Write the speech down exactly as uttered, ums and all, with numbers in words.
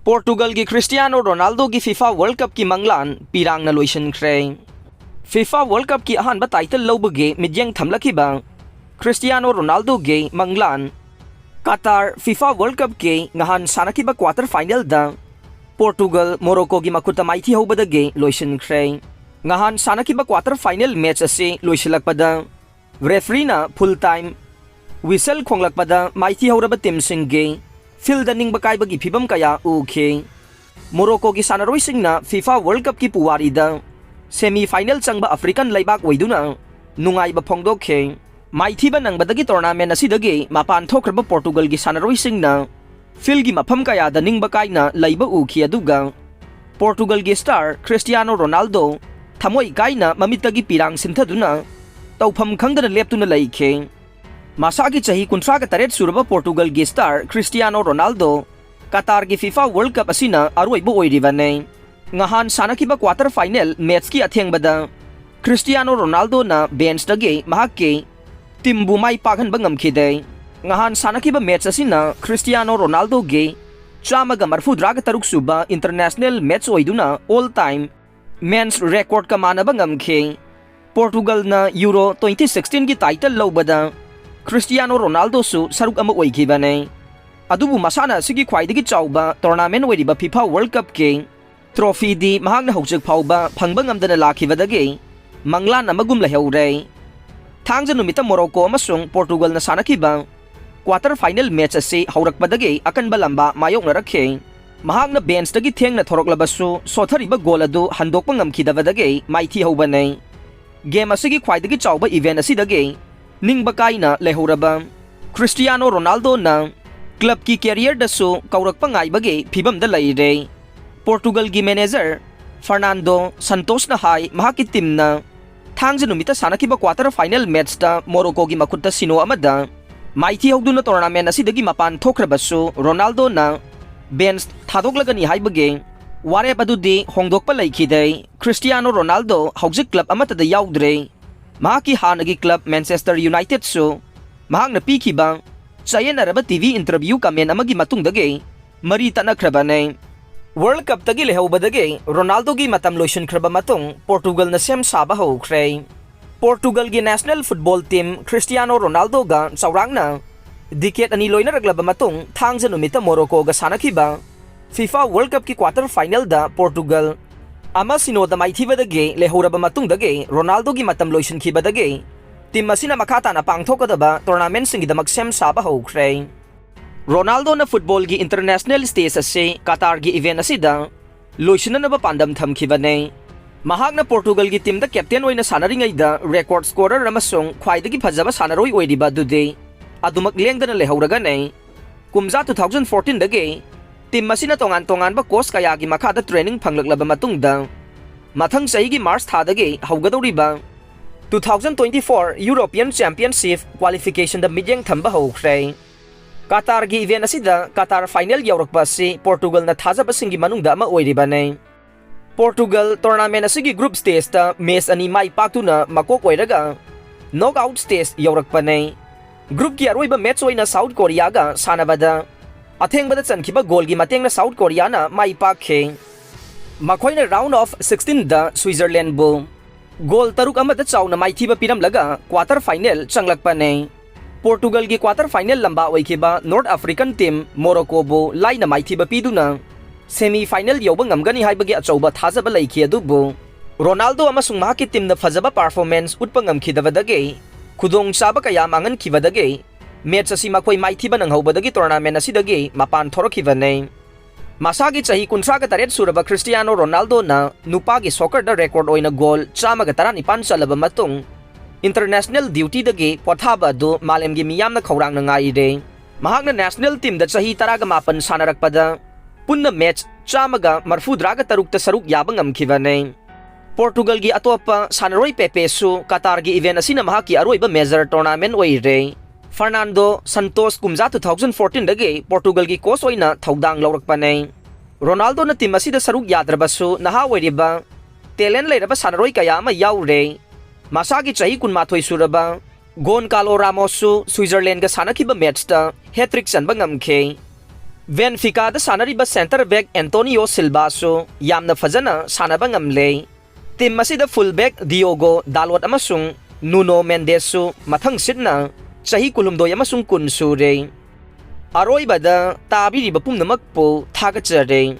ꯄꯣꯔꯇꯨꯒꯜꯒꯤ ꯈ꯭ꯔꯤꯁꯇꯤꯌꯥꯅꯣ ꯔꯣꯅꯥꯜꯗꯣꯒꯤ FIFA world ꯀꯞꯀꯤ ꯃꯪꯂꯥꯟ ꯄꯤꯔꯥꯡꯅ ꯂꯣꯏꯁꯤꯟꯈ꯭ꯔꯦ꯫ ꯐꯤꯐꯥ ꯋꯥꯔꯜ ꯀꯞꯀꯤ ꯑꯍꯥꯟꯕ ꯇꯥꯏꯇꯜ ꯂꯧꯕꯒꯤ ꯃꯤꯠꯌꯦꯡ ꯊꯝꯂꯛꯈꯤꯕ ꯈ꯭ꯔꯤꯁꯇꯤꯌꯥꯅꯣ ꯔꯣꯅꯥꯜꯗꯣꯒꯤ ꯃꯪꯂꯥꯟ ꯀꯇꯥꯔ ꯐꯤꯐꯥ ꯋꯥꯔꯜ ꯀꯞꯀꯤ ꯉꯍꯥꯟ ꯁꯥꯟꯅꯈꯤꯕ ꯀ꯭ꯋꯥꯇꯔ ꯐꯥꯏꯅꯦꯜꯗ ꯄꯣꯔꯇꯨꯒꯜ ꯃꯣꯔꯣꯀꯣꯒꯤ ꯃꯈꯨꯠꯇ ꯃꯥꯏꯊꯤꯍꯧꯕꯗꯒꯤ ꯂꯣꯏꯁꯤꯟꯈ꯭ꯔꯦ꯫ ꯉꯍꯥꯟ ꯁꯥꯟꯅꯈꯤꯕ ꯀ꯭ꯋꯥꯇꯔ ꯐꯥꯏꯅꯦꯜ ꯃꯦꯆ ꯑꯁꯤ ꯂꯣꯏꯁꯤꯜꯂꯛꯄꯗ ꯔꯦꯐ꯭ꯔꯤꯅ ꯐꯨꯜ ꯇꯥꯏꯝ ꯋꯤꯁꯜ ꯈꯣꯡꯂꯛꯄꯗ ꯃꯥꯏꯊꯤꯍꯧꯔꯕ ꯇꯤꯝꯁꯤꯡꯒꯤ ꯐꯤꯜꯗ ꯅꯤꯡꯕ ꯀꯥꯏꯕꯒꯤ ꯐꯤꯕꯝ ꯀꯌꯥ ꯎꯈꯤ꯫ ꯃꯣꯔꯣꯀꯣꯒꯤ ꯁꯥꯟꯅꯔꯣꯏꯁꯤꯡꯅ ꯐꯤꯐꯥ ꯋꯥꯔꯜ ꯀꯞꯀꯤ ꯄꯨꯋꯥꯔꯤꯗ ꯁꯦꯃꯤ ꯐꯥꯏꯅꯦꯜ ꯆꯪꯕ ꯑꯐ꯭ꯔꯤꯀꯟ ꯂꯩꯕꯥꯛ ꯑꯣꯏꯗꯨꯅ ꯅꯨꯡꯉꯥꯏꯕ ꯐꯣꯡꯗꯣꯛꯈꯤ꯫ ꯃꯥꯏꯊꯤꯕ ꯅꯪꯕꯗꯒꯤ ꯇꯣꯔꯅꯥꯃꯦꯟ ꯑꯁꯤꯗꯒꯤ ꯃꯄꯥꯟ ꯊꯣꯛꯈ꯭ꯔꯕ ꯄꯣꯔꯇꯨꯒꯜꯒꯤ ꯁꯥꯟꯅꯔꯣꯏꯁꯤꯡꯅ ꯐꯤꯜꯒꯤ ꯃꯐꯝ ꯀꯌꯥꯗ ꯅꯤꯡꯕ ꯀꯥꯏꯅ ꯂꯩꯕ ꯎꯈꯤ, ꯑꯗꯨꯒ ꯄꯣꯔꯇꯨꯒꯜꯒꯤ ꯁ꯭ꯇꯥꯔ ꯈ꯭ꯔꯤꯁꯇꯤꯌꯥꯅꯣ ꯔꯣꯅꯥꯜꯗꯣ ꯊꯃꯣꯏ ꯀꯥꯏꯅ ꯃꯃꯤꯠꯇꯒꯤ ꯄꯤꯔꯥꯡ ꯁꯤꯟꯊꯗꯨꯅ ꯇꯧꯐꯝ ꯈꯪꯗꯅ ꯂꯦꯞꯇꯨꯅ ꯂꯩꯈꯤ꯫ ꯃꯁꯥꯒꯤ ꯆꯍꯤ ꯀꯨꯟꯊ꯭ꯔꯥꯒ ꯇꯔꯦꯠ ꯁꯨꯔꯕ ꯄꯣꯔꯇꯨꯒꯜꯒꯤ ꯁ꯭ꯇꯥꯔ ꯈ꯭ꯔꯤꯁꯇꯤꯌꯥꯅꯣ ꯔꯣꯅꯥꯜꯗꯣ ꯀꯇꯥꯔꯒꯤ ꯐꯤꯐꯥ ꯋꯥꯔꯜ ꯀꯞ ꯑꯁꯤꯅ ꯑꯔꯣꯏꯕ ꯑꯣꯏꯔꯤꯕꯅꯤ꯫ ꯉꯍꯥꯟ ꯁꯥꯟꯅꯈꯤꯕ ꯀ꯭ꯋꯥꯇꯔ ꯐꯥꯏꯅꯦꯜ ꯃꯦꯆꯀꯤ ꯑꯊꯦꯡꯕꯗ ꯈ꯭ꯔꯤꯁꯇꯤꯌꯥꯅꯣ ꯔꯣꯅꯥꯜꯗꯣꯅ ꯕꯦꯟꯆꯇꯒꯤ ꯃꯍꯥꯛꯀꯤ ꯇꯤꯝꯕꯨ ꯃꯥꯏ ꯄꯥꯛꯍꯟꯕ ꯉꯝꯈꯤꯗꯦ꯫ ꯉꯍꯥꯟ ꯁꯥꯟꯅꯈꯤꯕ ꯃꯦꯆ ꯑꯁꯤꯅ ꯈ꯭ꯔꯤꯁꯇꯤꯌꯥꯅꯣ ꯔꯣꯅꯥꯜꯗꯣꯒꯤ ꯆꯥꯝꯃꯒ ꯃꯔꯐꯨꯇꯔꯥꯒ ꯇꯔꯨꯛ ꯁꯨꯕ ꯏꯟꯇꯔꯅꯦꯁꯅꯦꯜ ꯃꯦꯆ ꯑꯣꯏꯗꯨꯅ ꯑꯣꯜ ꯇꯥꯏꯝ ꯃꯦꯟꯁ ꯔꯦꯀꯣꯔꯗꯀ ꯃꯥꯟꯅꯕ ꯉꯝꯈꯤ꯫ ꯄꯣꯔꯇꯨꯒꯜꯅ ꯌꯨꯔꯣ ꯇ꯭ꯋꯦꯟꯇꯤ ꯁꯤꯛꯁꯇꯤꯟꯒꯤ ꯇꯥꯏꯇꯜ ꯂꯧꯕꯗ ꯈ꯭ꯔꯤꯁꯇꯤꯌꯥꯅꯣ ꯔꯣꯅꯥꯜꯗꯣꯁꯨ ꯁꯔꯨꯛ ꯑꯃ ꯑꯣꯏꯈꯤꯕꯅꯤ꯫ ꯑꯗꯨꯕꯨ ꯃꯁꯥꯟꯅ ꯑꯁꯤꯒꯤ ꯈ꯭ꯋꯥꯏꯗꯒꯤ ꯆꯥꯎꯕ ꯇꯣꯔꯅꯥꯃꯦꯟ ꯑꯣꯏꯔꯤꯕ ꯐꯤꯐꯥ ꯋꯥꯔꯜ ꯀꯞꯀꯤ ꯇ꯭ꯔꯣꯐꯤꯗꯤ ꯃꯍꯥꯛꯅ ꯍꯧꯖꯤꯛ ꯐꯥꯎꯕ ꯐꯪꯕ ꯉꯝꯗꯅ ꯂꯥꯛꯈꯤꯕꯗꯒꯤ ꯃꯪꯂꯥꯟ ꯑꯃꯒꯨꯝ ꯂꯩꯍꯧꯔꯦ꯫ ꯊꯥꯡꯖ ꯅꯨꯃꯤꯠꯇ ꯃꯣꯔꯣꯀꯣ ꯑꯃꯁꯨꯡ ꯄꯣꯔꯇꯨꯒꯜꯅ ꯁꯥꯟꯅꯈꯤꯕ ꯀ꯭ꯋꯥꯇꯔ ꯐꯥꯏꯅꯦꯜ ꯃꯦꯆ ꯑꯁꯤ ꯍꯧꯔꯛꯄꯗꯒꯤ ꯑꯀꯟꯕ ꯂꯝꯕꯥ ꯃꯥꯌꯣꯛꯅꯔꯛꯈꯤ꯫ ꯃꯍꯥꯛꯅ ꯕꯦꯟꯆꯇꯒꯤ ꯊꯦꯡꯅ ꯊꯣꯔꯛꯂꯕꯁꯨ ꯁꯣꯊꯔꯤꯕ ꯒꯣꯜ ꯑꯗꯨ ꯍꯟꯗꯣꯛꯄ ꯉꯝꯈꯤꯗꯕꯗꯒꯤ ꯃꯥꯏꯊꯤꯍꯧꯕꯅꯤ꯫ ꯒꯦꯝ ꯑꯁꯤꯒꯤ ꯈ꯭ꯋꯥꯏꯗꯒꯤ ꯆꯥꯎꯕ ꯏꯚꯦꯟ ꯑꯁꯤꯗꯒꯤ ꯅꯤꯡꯕ ꯀꯥꯏꯅ ꯂꯩꯍꯧꯔꯕ ꯈ꯭ꯔꯤꯁꯇꯤꯌꯥꯅꯣ ꯔꯣꯅꯥꯜꯗꯣꯅ ꯀ꯭ꯂꯕꯀꯤ ꯀꯦꯔꯤꯌꯔꯗꯁꯨ ꯀꯧꯔꯛꯄ ꯉꯥꯏꯕꯒꯤ ꯐꯤꯕꯝꯗ ꯂꯩꯔꯦ꯫ ꯄꯣꯔꯇꯨꯒꯜꯒꯤ ꯃꯦꯅꯦꯖꯔ ꯐꯔꯅꯥꯟꯗꯣ ꯁꯟꯇꯣꯁꯅ ꯍꯥꯏ, ꯃꯍꯥꯛꯀꯤ ꯇꯤꯝꯅ ꯊꯥꯡꯖ ꯅꯨꯃꯤꯠꯇ ꯁꯥꯟꯅꯈꯤꯕ ꯀ꯭ꯋꯥꯇꯔ ꯐꯥꯏꯅꯦꯜ ꯃꯦꯆꯇ ꯃꯣꯔꯣꯀꯣꯒꯤ ꯃꯈꯨꯠꯇ ꯁꯤꯅꯣ ꯑꯃꯗ ꯃꯥꯏꯊꯤꯍꯧꯗꯨꯅ ꯇꯣꯔꯅꯥꯃꯦꯟ ꯑꯁꯤꯗꯒꯤ ꯃꯄꯥꯟ ꯊꯣꯛꯈ꯭ꯔꯕꯁꯨ, ꯔꯣꯅꯥꯜꯗꯣꯅ ꯕꯦꯟꯆ ꯊꯥꯗꯣꯛꯂꯒꯅꯤ ꯍꯥꯏꯕꯒꯤ ꯋꯥꯔꯦꯞ ꯑꯗꯨꯗꯤ ꯍꯣꯡꯗꯣꯛꯄ ꯂꯩꯈꯤꯗꯦ꯫ ꯈ꯭ꯔꯤꯁꯇꯤꯌꯥꯅꯣ ꯔꯣꯅꯥꯜꯗꯣ ꯍꯧꯖꯤꯛ ꯀ꯭ꯂꯕ ꯑꯃꯠꯇꯗ ꯌꯥꯎꯗ꯭ꯔꯦ꯫ ꯃꯍꯥꯛꯀꯤ ꯍꯥꯟꯅꯒꯤ ꯀ꯭ꯂꯕ ꯃꯦꯟꯆꯦꯁꯇꯔ ꯌꯨꯅꯥꯏꯇꯦꯗꯁꯨ ꯃꯍꯥꯛꯅ ꯄꯤꯈꯤꯕ ꯆꯌꯦꯠꯅꯔꯕ ꯇꯤꯚꯤ ꯏꯟꯇꯔꯚ꯭ꯌꯨ ꯀꯃꯦꯟ ꯑꯃꯒꯤ ꯃꯇꯨꯡꯗꯒꯤ ꯃꯔꯤ ꯇꯠꯅꯈ꯭ꯔꯕꯅꯤ꯫ World Cupꯇꯒꯤ ꯂꯩꯍꯧꯕꯗꯒꯤ ꯔꯣꯅꯥꯜꯗꯣꯒꯤ ꯃꯇꯝ ꯂꯣꯏꯁꯤꯟꯈ꯭ꯔꯕ ꯃꯇꯨꯡ ꯄꯣꯔꯇꯨꯒꯜꯅ ꯁꯦꯝ ꯁꯥꯕ ꯍꯧꯈ꯭ꯔꯦ꯫ ꯄꯣꯔꯇꯨꯒꯜꯒꯤ national football team ꯈ꯭ꯔꯤꯁꯇꯤꯌꯥꯅꯣ ꯔꯣꯅꯥꯜꯗꯣꯒ ꯆꯥꯎꯔꯥꯛꯅ decade ꯑꯅꯤ ꯂꯣꯏꯅꯔꯛꯂꯕ ꯃꯇꯨꯡ ꯊꯥꯡꯖ ꯅꯨꯃꯤꯠꯇ ꯃꯣꯔꯣꯀꯣꯒ ꯁꯥꯟꯅꯈꯤꯕ FIFA World Cupꯀꯤ quarter finalꯗ ꯄꯣꯔꯇꯨꯒꯜ ꯑꯃ ꯁꯤꯅꯣꯗ ꯃꯥꯏꯊꯤꯕꯗꯒꯤ ꯂꯩꯍꯧꯔꯕ ꯃꯇꯨꯡꯗꯒꯤ ꯔꯣꯅꯥꯜꯗꯣꯒꯤ ꯃꯇꯝ ꯂꯣꯏꯁꯤꯟꯈꯤꯕꯗꯒꯤ team ꯑꯁꯤꯅ ꯃꯈꯥ ꯇꯥꯅ ꯄꯥꯡꯊꯣꯛꯀꯗꯕ tournamentꯁꯤꯡꯒꯤꯗꯃꯛ ꯁꯦꯝ ꯁꯥꯕ ꯍꯧꯈ꯭ꯔꯦ꯫ ꯔꯣꯅꯥꯜꯗꯣꯅ footballꯒꯤ international stage ꯑꯁꯤ ꯀꯇꯥꯔꯒꯤ event ꯑꯁꯤꯗ ꯂꯣꯏꯁꯤꯟꯅꯅꯕ ꯄꯥꯟꯗꯝ ꯊꯝꯈꯤꯕꯅꯤ꯫ ꯃꯍꯥꯛꯅ ꯄꯣꯔꯇꯨꯒꯜꯒꯤ teamꯗ captain ꯑꯣꯏꯅ ꯁꯥꯟꯅꯔꯤꯉꯩꯗ record scorer ꯑꯃꯁꯨꯡ ꯈ꯭ꯋꯥꯏꯗꯒꯤ ꯐꯖꯕ ꯁꯥꯟꯅꯔꯣꯏ ꯑꯣꯏꯔꯤꯕ ꯑꯗꯨꯗꯤ ꯑꯗꯨꯃꯛ ꯂꯦꯡꯗꯅ ꯂꯩꯍꯧꯔꯒꯅꯤ꯫ ꯀꯨꯝꯖꯥ two thousand fourteenꯗꯒꯤ team ꯑꯁꯤꯅ ꯇꯣꯉꯥꯟ ꯇꯣꯉꯥꯟꯕ coach ꯀꯌꯥꯒꯤ ꯃꯈꯥꯗ training ꯐꯪꯂꯛꯂꯕ ꯃꯇꯨꯡꯗ ꯃꯊꯪ ꯆꯍꯤꯒꯤ March ꯊꯥꯗꯒꯤ ꯍꯧꯒꯗꯧꯔꯤꯕ two thousand twenty-four European Championship qualificationꯗ ꯃꯤꯠꯌꯦꯡ ꯊꯝꯕ ꯍꯧꯈ꯭ꯔꯦ꯫ ꯀꯇꯥꯔꯒꯤ event ꯑꯁꯤꯗ quarter final ꯌꯧꯔꯛꯄ ꯑꯁꯤ ꯄꯣꯔꯇꯨꯒꯜꯅ ꯊꯥꯖꯕꯁꯤꯡꯒꯤ ꯃꯅꯨꯡꯗ ꯑꯃ ꯑꯣꯏꯔꯤꯕꯅꯤ꯫ ꯄꯣꯔꯇꯨꯒꯜ tournament ꯑꯁꯤꯒꯤ group stageꯇ match ꯑꯅꯤ ꯃꯥꯏ ꯄꯥꯛꯇꯨꯅ ꯃꯀꯣꯛ ꯑꯣꯏꯔꯒ knockout stage ꯌꯧꯔꯛꯄꯅꯤ꯫ Groupꯀꯤ ꯑꯔꯣꯏꯕ match ꯑꯣꯏꯅ ꯁꯥꯎꯠ ꯀꯣꯔꯤꯌꯥꯒ ꯁꯥꯟꯅꯕꯗ ꯑꯊꯦꯡꯕꯗ ꯆꯟꯈꯤꯕ goalꯒꯤ ꯃꯇꯦꯡꯅ ꯁꯥꯎꯠ ꯀꯣꯔꯤꯌꯥꯅ ꯃꯥꯏ ꯄꯥꯛꯈꯤ꯫ ꯃꯈꯣꯏꯅ round of sixteenꯗ ꯁ꯭ꯋꯤꯖꯔꯂꯦꯟꯕꯨ goal ꯇꯔꯨꯛ ꯑꯃꯗ ꯆꯥꯎꯅ ꯃꯥꯏꯊꯤꯕ ꯄꯤꯔꯝꯂꯒ quarter final ꯆꯪꯂꯛꯄꯅꯤ꯫ ꯄꯣꯔꯇꯨꯒꯜꯒꯤ quarter final ꯂꯝꯕꯥ ꯑꯣꯏꯈꯤꯕ North African team ꯃꯣꯔꯣꯀꯣꯕꯨ ꯂꯥꯏꯅ ꯃꯥꯏꯊꯤꯕ ꯄꯤꯗꯨꯅ semi final ꯌꯧꯕ ꯉꯝꯒꯅꯤ ꯍꯥꯏꯕꯒꯤ ꯑꯆꯧꯕ ꯊꯥꯖꯕ ꯂꯩꯈꯤ, ꯑꯗꯨꯕꯨ ꯔꯣꯅꯥꯜꯗꯣ ꯑꯃꯁꯨꯡ ꯃꯍꯥꯛꯀꯤ teamꯅ ꯐꯖꯕ performance ꯎꯠꯄ ꯉꯝꯈꯤꯗꯕꯗꯒꯤ ꯈꯨꯗꯣꯡꯆꯥꯕ ꯀꯌꯥ ꯃꯥꯡꯍꯟꯈꯤꯕꯗꯒꯤ match ꯑꯁꯤ ꯃꯈꯣꯏ ꯃꯥꯏꯊꯤꯕ ꯅꯪꯍꯧꯕꯗꯒꯤ tournament ꯑꯁꯤꯗꯒꯤ ꯃꯄꯥꯟ ꯊꯣꯔꯛꯈꯤꯕꯅꯤ꯫ ꯃꯁꯥꯒꯤ ꯆꯍꯤ ꯀꯨꯟꯊ꯭ꯔꯥꯒ ꯇꯔꯦꯠ ꯁꯨꯔꯕ ꯈ꯭ꯔꯤꯁꯇꯤꯌꯥꯅꯣ ꯔꯣꯅꯥꯜꯗꯣꯅ ꯅꯨꯄꯥꯒꯤ soccerꯗ record ꯑꯣꯏꯅ goal ꯆꯥꯝꯃꯒ ꯇꯔꯥꯅꯤꯄꯥꯟ ꯆꯜꯂꯕ ꯃꯇꯨꯡ international dutyꯗꯒꯤ ꯄꯣꯊꯥꯕ ꯑꯗꯨ ꯃꯥꯂꯦꯝꯒꯤ ꯃꯤꯌꯥꯝꯅ ꯈꯧꯔꯥꯡꯅ ꯉꯥꯏꯔꯦ꯫ ꯃꯍꯥꯛꯅ national teamꯗ ꯆꯍꯤ ꯇꯔꯥꯒ ꯃꯥꯄꯟ ꯁꯥꯟꯅꯔꯛꯄꯗ ꯄꯨꯟꯅ match ꯆꯥꯝꯃꯒ ꯃꯔꯐꯨꯇꯔꯥꯒ ꯇꯔꯨꯛꯇ ꯁꯔꯨꯛ ꯌꯥꯕ ꯉꯝꯈꯤꯕꯅꯤ꯫ ꯄꯣꯔꯇꯨꯒꯜꯒꯤ ꯑꯇꯣꯞꯄ ꯁꯥꯟꯅꯔꯣꯏ ꯄꯦꯄꯦꯁꯨ ꯀꯇꯥꯔꯒꯤ event ꯑꯁꯤꯅ ꯃꯍꯥꯛꯀꯤ ꯑꯔꯣꯏꯕ major tournament ꯑꯣꯏꯔꯦ꯫ ꯐꯔꯅꯥꯟꯗꯣ ꯁꯟꯇꯣꯁ ꯀꯨꯝꯖꯥ two thousand fourteenꯗꯒꯤ ꯄꯣꯔꯇꯨꯒꯜꯒꯤ coach ꯑꯣꯏꯅ ꯊꯧꯗꯥꯡ ꯂꯧꯔꯛꯄꯅꯤ꯫ ꯔꯣꯅꯥꯜꯗꯣꯅ team ꯑꯁꯤꯗ ꯁꯔꯨꯛ ꯌꯥꯗ꯭ꯔꯕꯁꯨ ꯅꯍꯥ ꯑꯣꯏꯔꯤꯕ talent ꯂꯩꯔꯕ ꯁꯥꯟꯅꯔꯣꯏ ꯀꯌꯥ ꯑꯃ ꯌꯥꯎꯔꯦ꯫ ꯃꯁꯥꯒꯤ ꯆꯍꯤ ꯀꯨꯟꯃꯥꯊꯣꯏ ꯁꯨꯔꯕ ꯒꯣꯟꯀꯥꯂꯣ ꯔꯥꯃꯣꯁꯁꯨ ꯁ꯭ꯋꯤꯖꯔꯂꯦꯟꯒ ꯁꯥꯟꯅꯈꯤꯕ matchꯇ hat-trick ꯆꯟꯕ ꯉꯝꯈꯤ꯫ ꯕꯦꯟꯐꯤꯀꯥꯗ ꯁꯥꯟꯅꯔꯤꯕ centre back ꯑꯦꯟꯇꯣꯅꯤꯌꯣ ꯁꯤꯜꯚꯥꯁꯨ ꯌꯥꯝꯅ ꯐꯖꯅ ꯁꯥꯟꯅꯕ ꯉꯝꯂꯦ꯫ Team ꯑꯁꯤꯗ full back ꯗꯤꯌꯣꯒꯣ ꯗꯥꯂꯣꯠ ꯑꯃꯁꯨꯡ ꯅꯨꯅꯣ ꯃꯦꯟꯗꯦꯁꯁꯨ ꯃꯊꯪꯁꯤꯠꯅ ꯆꯍꯤ ꯀꯨꯟꯍꯨꯝꯗꯣꯏ ꯑꯃꯁꯨꯡ ꯀꯨꯟ ꯁꯨꯔꯦ꯫ ꯑꯔꯣꯏꯕꯗ ꯇꯥꯕꯤꯔꯤꯕ ꯄꯨꯝꯅꯃꯛꯄꯨ ꯊꯥꯒꯠꯆꯔꯤ꯫